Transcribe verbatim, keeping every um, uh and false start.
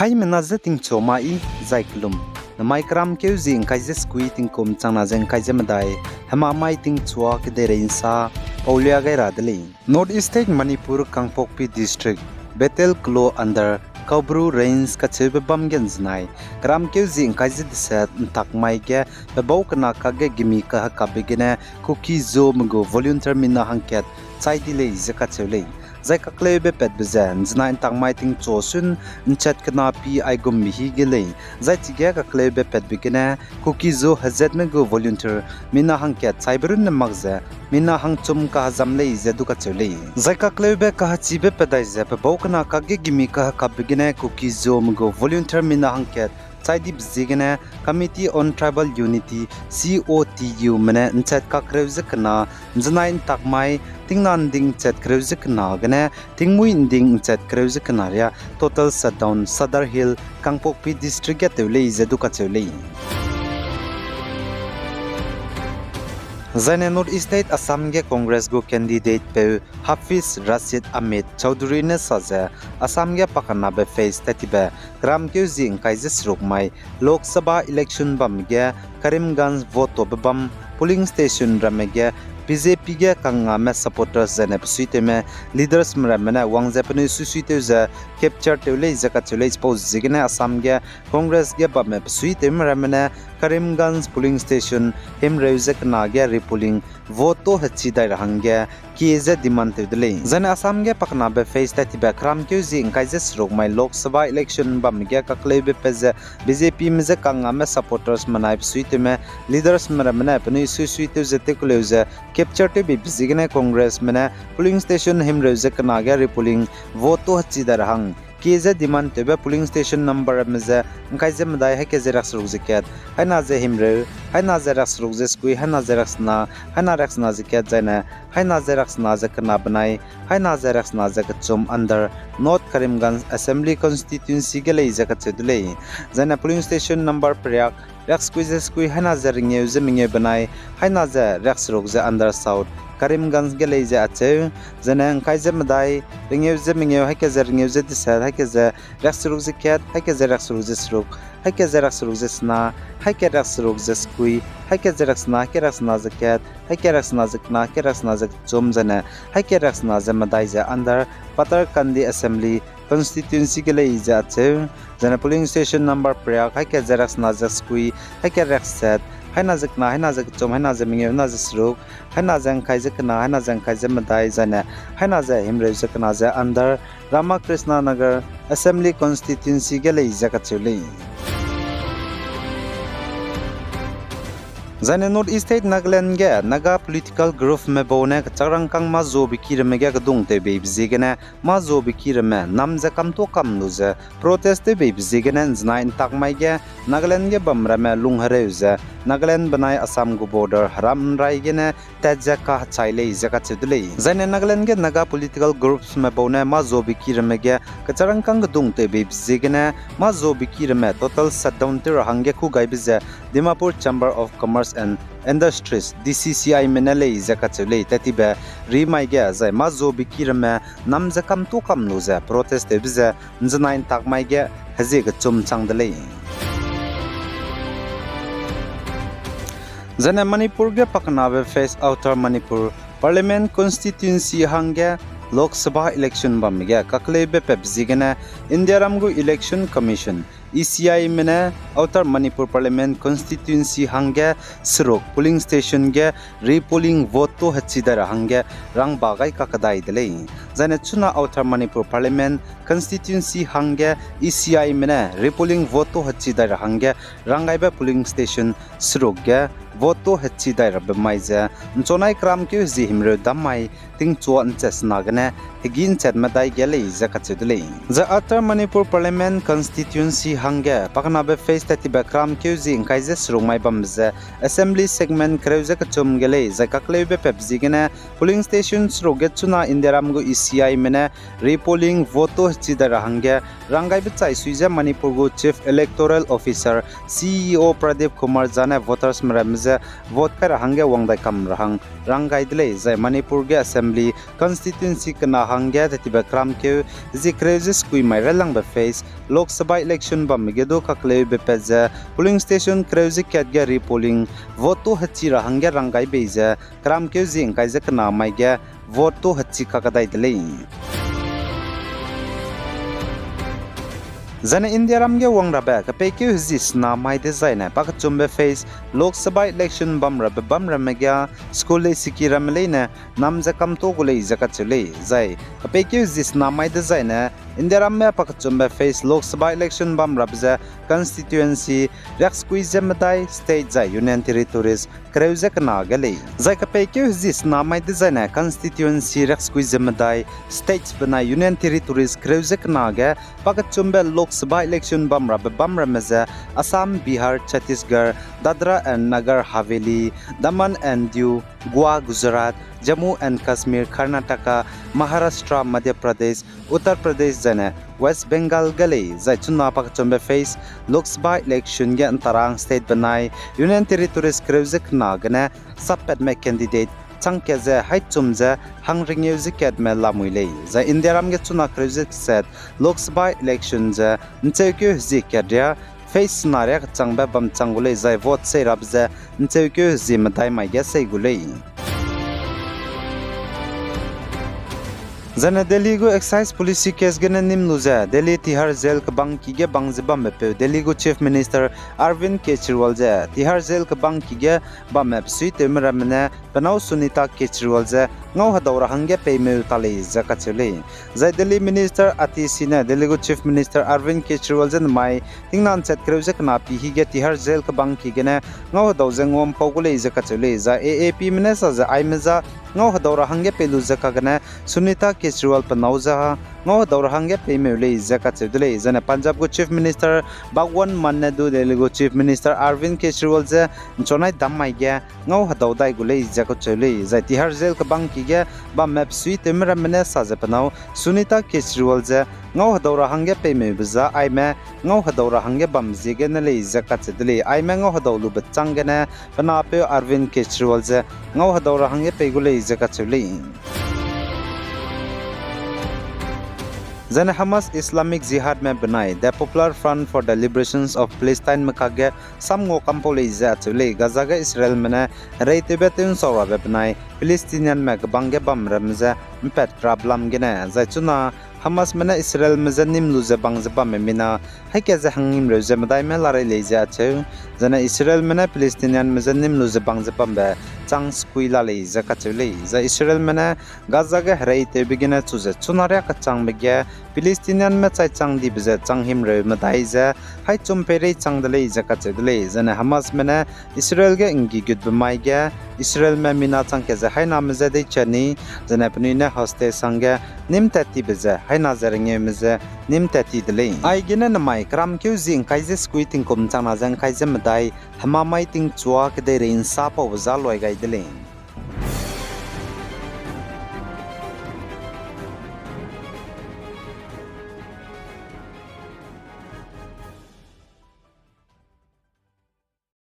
Haimena je tingchua mai, zai kelum. Namai keramkeu zi ngkai ze sekui tingkum changna ze ngkai ze medai, hema mai tingchua kedeirei nsa paulia gai ra de lei. North East State Manipur, Kangpokpi District, Bethel Klo under Kaubru Range kacheube bam ge nzenai keramkeu zi ngkai ze deset ntak mai ge pebau kena kakge gimi kahekapbe gene Kuki-Zo me gu volunteer mina hangkat chai di lei ze kacheu lei. Zai kakleube patbe ze nzenai ntak mai tingchua sun nchat kena pi aigumbe hi ge lei. Zai chige kakleube patbe gene Kuki-Zo hezatme gu volunteer mina hangkat chaibe runne mak ze mina hangchum kahezam lei ze du kacheu lei. Zai kakleube kahechibe pat dai ze pebau kena kakge gimi kahekapbe gene Kuki-Zo me gu volunteer mina hangkat chai dibe ziegene Committee on Tribal Unity, C O T U me ne nchat kakreu ze kena, nzenai ntak mai tingna nding nchat kereu ze kena gene tingmui nding nchat kereu ze kena ria total shutdown Sadar Hill, Kangpokpi District ge tew lei ze du kacheu lei. Zaine North East State Assam ge Congress gu candidate peu Hafiz Rashid Ahmed Chowdhury ne sa ze, Assam ge pakenabe phase tat tibe keramkeu zi ngkai ze seruk mai Lok Sabha election bam ge Karimganj vote tobe bam polling station ramme ge B J P ge kangngame supporters zaine besuitewme leadersme ramme ne wang ze penui suisuitew ze capture tew lei ze kacheu lei. Chipau ziegene Assam ge Congress ge bamme besuitewme ramme ne Karimganj polling station himreu ze kena ge repolling vote to hechi dai ra hangge kie ze demand tew de lei. Zaine Assam ge pakenabe phase tat tibe keramkeu zi ngkai ze seruk mai Lok Sabha election bam ge kakleube pat ze B J P me ze kangngame supporters menai besuitewme leadersme ramme ne penui suisuitew ze tewkeleu ze capture tewbeibe ziegene Congressme ne polling station himreu ze kena ge repolling vote to hechi dai ra hang kie ze demand tewbe polling station number ramme ze ngkai ze medai, haike ze riakseruk ze kat, haina ze himreu, haina ze riakseruk ze sekui, haina ze riaksena, haina riaksena ze kat zaine, haina ze riaksena ze kena benai, haina ze riaksena ze kechum under North Karimganj Assembly Constituency ge lei ze kacheu de lei. Zaine polling station number periak riaksekui ze sekui, haina ze rengeu ze mengeu benai, haina ze riakseruk ze under South Karimganj ge lei ze acheu. Zaine ngkai ze medai, rengeu ze mengeu, haike ze rengeu ze deset, haike ze riakseruk ze kat, haike ze riakseruk ze seruk, haike ze riakseruk ze sena, haike riakseruk ze sekui, haike ze riaksena, haike riaksena ze kat, haike riaksena ze kena, haike riaksena ze kechum zaine, haike riaksena ze medai ze under Pathar Kandi Assembly Constituency ge lei ze acheu. Zaine polling station number periak, haike ze riaksena ze sekui, haike riakset, haina ze kena, haina ze kechum, haina ze mengeu, haina ze seruk, haina ze ngkai ze kena, haina ze ngkai ze medai zaine, haina ze himreu ze kena ze under Ramakrishna Nagar Assembly Constituency ge lei ze kacheu lei. Zaine North East State Nagaland ge Naga political groupme bau ne kechak rangkâng mâ zuabe ki ramme ge kedung tewbeibe ziegene mâ zuabe ki ramme nam ze kamtuâ kam lu ze protest tewbeibe ziegene nzenai ntak mai ge Nagaland ge bam ramme lung hereu ze Nagaland benai Assam gu border heram nrai gene tat ze kahechai lei ze kacheu de lei. Zaine Nagaland ge Naga political groupsme bau ne mâ zuabe ki ramme ge kechak rangkâng kedung tewbeibe ziegene mâ zuabe ki ramme total shutdown tew ra hangge kûgaibe ze Dimapur Chamber of Commerce and Industries, D C C I me ne lei ze kacheu lei. Tat tibe rimai ge zai mâ zuabe ki ramme nam ze kamtuâ kam lu ze protest tewbe ze nzenai ntak mai ge hezie kechum chang de lei. Zaine Manipur ge pakenabe phase Outer Manipur Parliament Constituency hangge Lok Sabha election bam ge kakleube patbe ziegene Indiaram gu Election Commission, E C I me ne Outer Manipur Parliament Constituency hangge seruk polling station ge repolling vote to hechi dai ra hangge rangba gai kakedai de lei. Zaine chuna Outer Manipur Parliament Constituency hangge E C I me ne repolling vote to hechi dai ra hangge ranggaibe polling station seruk ge vote to hechi dai rabe mai ze nchunai keramkeu hezie himreu dam mai tingchua nchat sena gene hegî nchat medai ge lei ze kacheu de lei. Zai Outer Manipur Parliament Constituency hangge pakenabe phase tat tibe keramkeu zi ngkai ze seruk mai bambe ze Assembly segment kereu ze kechum ge lei, zai kakleube patbe ziegene polling station seruk ge chuna Indiaram gu E C I me ne repolling vote to hechi dai ra hangge ranggaibe chai sui ze Manipur gu Chief Electoral Officer, C E O Pradeep Kumar Jha ne votersme ramme ze vote kai ra hangge wang dai kam ra hang ranggai de lei, zai Manipur ge Assembly Constituency kena hangge tetibe keramkeu zi kereu ze sekui mai railangbe phase Lok Sabha election bambe ge du kakleube pat ze polling station kereu ze kat ge repolling vote tu hechi ra hangge rang gai bei ze keramkeu zi ngkai ze kena mai ge vote tu hechi kakadai de lei. Zaine Indiaram ge wang rabe kepeikeu hezi sena mai dezaine pakechumbe phase Lok Sabha election bam rabe bam ramme ge school leisiki ramme leine nam ze kamto gu lei ze kacheu lei, zai kepeikeu hezi sena mai dezaine Indiaramme pakechumbe phase Lok Sabha election bam rabe ze constituency riaksekui ze medai state zai Union Territories kereu ze kena ge lei. Zai kepeikeu hezi sena mai dezaine constituency riaksekui ze medai states benai Union Territories kereu ze kena ge pakechumbe Lok Sabha election bam rabe bam ramme ze Assam, Bihar, Chhattisgarh, Dadra and Nagar Haveli, Daman and Diu, Goa, Gujarat, Jammu and Kashmir, Karnataka, Maharashtra, Madhya Pradesh, Uttar Pradesh zaine West Bengal ge lei, zai chuna pakechumbe phase Lok Sabha election ge ntarang state benai Union Territories kereu ze kena gene sappatme candidate chang kat ze haichum ze hangringeu ze katme lamui lei, zai Indiaram ge chuna kereu ze set Lok Sabha election ze ncheukeu hezi kat ria phase sena riak changbe bam chang gu lei, zai vote sei rabe ze ncheukeu hezi medai mai ge sei gu lei. Zaine Delhi gu excise policy case gene nim lu ze Delhi Tihar Jail kebangki ge bang ze bambe peu Delhi gu Chief Minister Arvind Kejriwal ze Tihar Jail kebangki ge bamme besuitewme ramme ne penâu Sunita Kejriwal ze ngau hedau ra hangge peimeu ta lei ze kacheu lei. Zai Delhi Minister Atishi ne Delhi gu Chief Minister Arvind Kejriwal ze nemai tingna nchat kereu ze kena pi hige Tihar Jail kebangki gene ngau hedau ze nguam kau gu lei ze kacheu lei. Zai A A P me ne sa ze aime za ngau hedau ra hangge pei lu ze kagene Sunita Kejriwal penâu ze ha ngau hedau ra hangge peimeu lei ze kacheu de lei. Zaine Punjab gu Chief Minister Bhagwant Mann ne du Delhi gu Chief Minister Arvind Kejriwal ze nchunai dam mai ge ngau hedau dai gu lei ze kacheu lei. Zai Tihar Jail kebangki ge bamme besuitewme ramme ne sa ze penâu Sunita Kejriwal ze ngau hedau ra hangge peimeube za aime ngau hedau ra hangge bam ziegene lei ze kacheu de lei. Aime ngau hedau lube chang gene pe napeu Arvind Kejriwal ze ngau hedau ra hangge pei gu lei ze kacheu lei. Zaine Hamas Islamic Jihadme benai The Popular Front for the Liberation of Palestinemekak ge sam ngua kampau lei ze acheu lei. Gaza ge Israelme ne hereitewbe tew'nsau rabe benai Palestinianme kebang ge bam ramme ze mpat rap lam gene, zai chuna Hamasme ne Israelme je nîm lu ze bang ze bamme mina haîka ze hangnîmreu ze medaime larei lei ze acheu. Zaine Israelme ne Palestinianme je nîm lu ze bang ze bambe chang sekui la lei ze kacheu lei. Zai Israelme ne Gaza ge hereitewbe gene chu ze chuna riâ kechangbe ge Palestinianme chai chang dibe ze chang himreu medai ze haichum peirei chang de lei ze kacheu de lei. Zaine Hamasme ne Israel ge nggigutbe mai ge Israelme mina chang ke ze haîname je deichani, zaine penui ne hostage hangge nîm tat tibe ze haîna ze rengeume je nîm tat ti de lei. Aigene nemai keramkeu zi ngkai ze sekui tingkum changna ze ngkai ze medai hemamai tingchua kedeirei nsa paube za luai gai de lei.